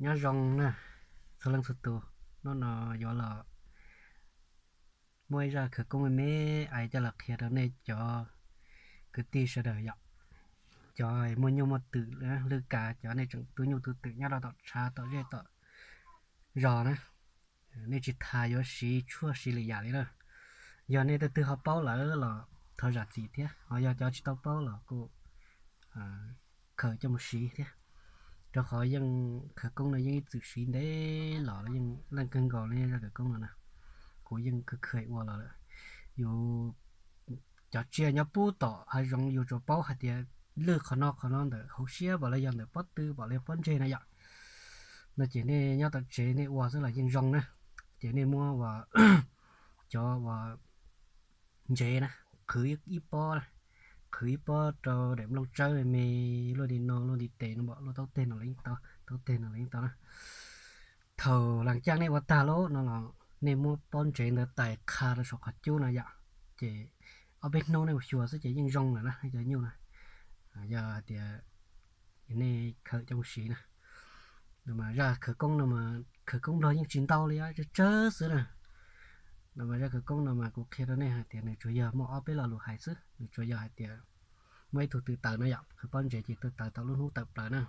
Nyob zoo na txhua leej txhua tus, hnub no yuav los muaj ib zaj khawv koob me me es coj los qhia rau nej cov kwv tij sawv daws yom. Cov muaj nyuj muaj twm, lwj kav, cov nej tseem tu nyuj tu twm nyob rau tom tshav tom zej tom zos na, nej tsis tas yuav siv tshuaj siv lwm yam li na. Yog nej tej twg ho paub lawm los thov zam txim thiab, ho yog cov tsis tau paub los kuj khaws coj mus siv thiab. Rau qhov yeej khawv koob no yeej ib txwm siv ntev los, yeej leej kawg nkaus li zaj khawv koob no na. Kuv yeej khaws ua los lawm. Yus cov tsiaj nyob pub tom hav zoov yus tsuas paub hais tias lwj qhov no qhov no ntawm hauv siab, pom los yog ntawm pob tw, pom los yog pob ntseg na yom. No ces nej nyob tom tsev nej ua xwb los yeej zoo na. Ces nej muab ua cov ua ntsev na, qhwv ib pob, qhwv ib pob rau daim nplooj tsawb me, luaj li no, luaj ntiv tes no, pom luaj taub teg no los yeej tau, taub teg no los yeej tau na. Thaum las caaj nej ua tag lawm no los nej muab pob ntsev ntawd tais qha rau saum qhov cub no yom. Ces ob peb hnub nej mus xyuas xwb ces yeej zoo lawm na, cov nyuj na. Yog hais tias nej khaws coj mus siv na. No mas zaj khawv koob no mas khawv koob nplog yeej tsis ntau li, tsawg tsawg xwb na. No mas zaj khawv koob no mas kuv qhia rau nej hais tias nws tsuas yog muaj ob peb lo lus hais xwb, nws tsuas yog hais tias muaj ib tug tw taws no yom, khawv pob ntsev ces tw taws tau lub hnub tawm plaws na.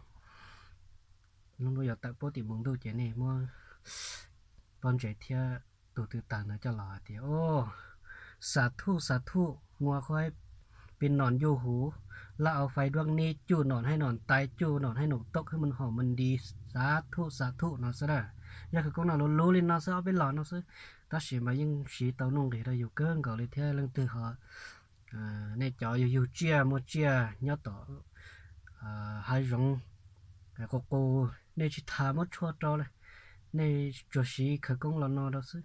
Lub hnub yuav tawm puab tim mus ntuj ces nej muab pob ntsev thiab tus tw taws ntawd coj los hais tias, Xav thuj xav thuj, ngua khuaib pis nom ncu huv, laj au fais duab nib, cuj nom haib nom tais, cuj nom haib nom toj, khwb mus hom mus nti, xav thuj xav thuj no xwb na. Zaj khawv koob no luv luv li no xwb, ob peb los no xwb, tab sis mas yeej siv tau nuj nqis rau yus kawg nkaus li thiab. Leej twg ho, nej cov yug yug tsiaj muaj tsiaj nyob tom hav zoov qus qus, nej tsis tas muab tshuaj rau li, nej tsuas siv khawv koob los no rau xwb,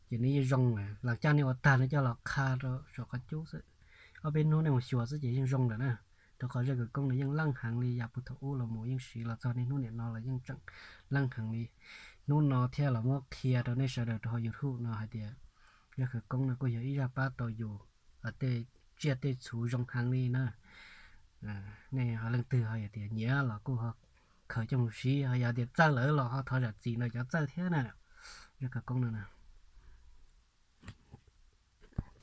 ces nws yeej zoo. Las caaj nej ua tag nej coj los qha rau saum qhov cub xwb, ob peb hnub nej mus xyuas xwb ces yeej zoo lawm na. Rau qhov zaj khawv koob nws yeej leej heev li, yav puag thaum ub los mus yeej siv los txog niaj hnub niam no los yeej tseem leej heev li. Hnub no thiaj los muab qhia rau nej sawv daws rau hauv YouTube no hais tias zaj khawv koob no kuj yog ib zaj pab tau yus tej tsiaj tej txhu zoo heev li na. Nej ho leej twg ho yog tias nyiam los kuj ho khaws coj mus siv, ho yog tias txawj lawm los ho thov zam txim ntawm cov txawj thiab na. Zaj khawv koob no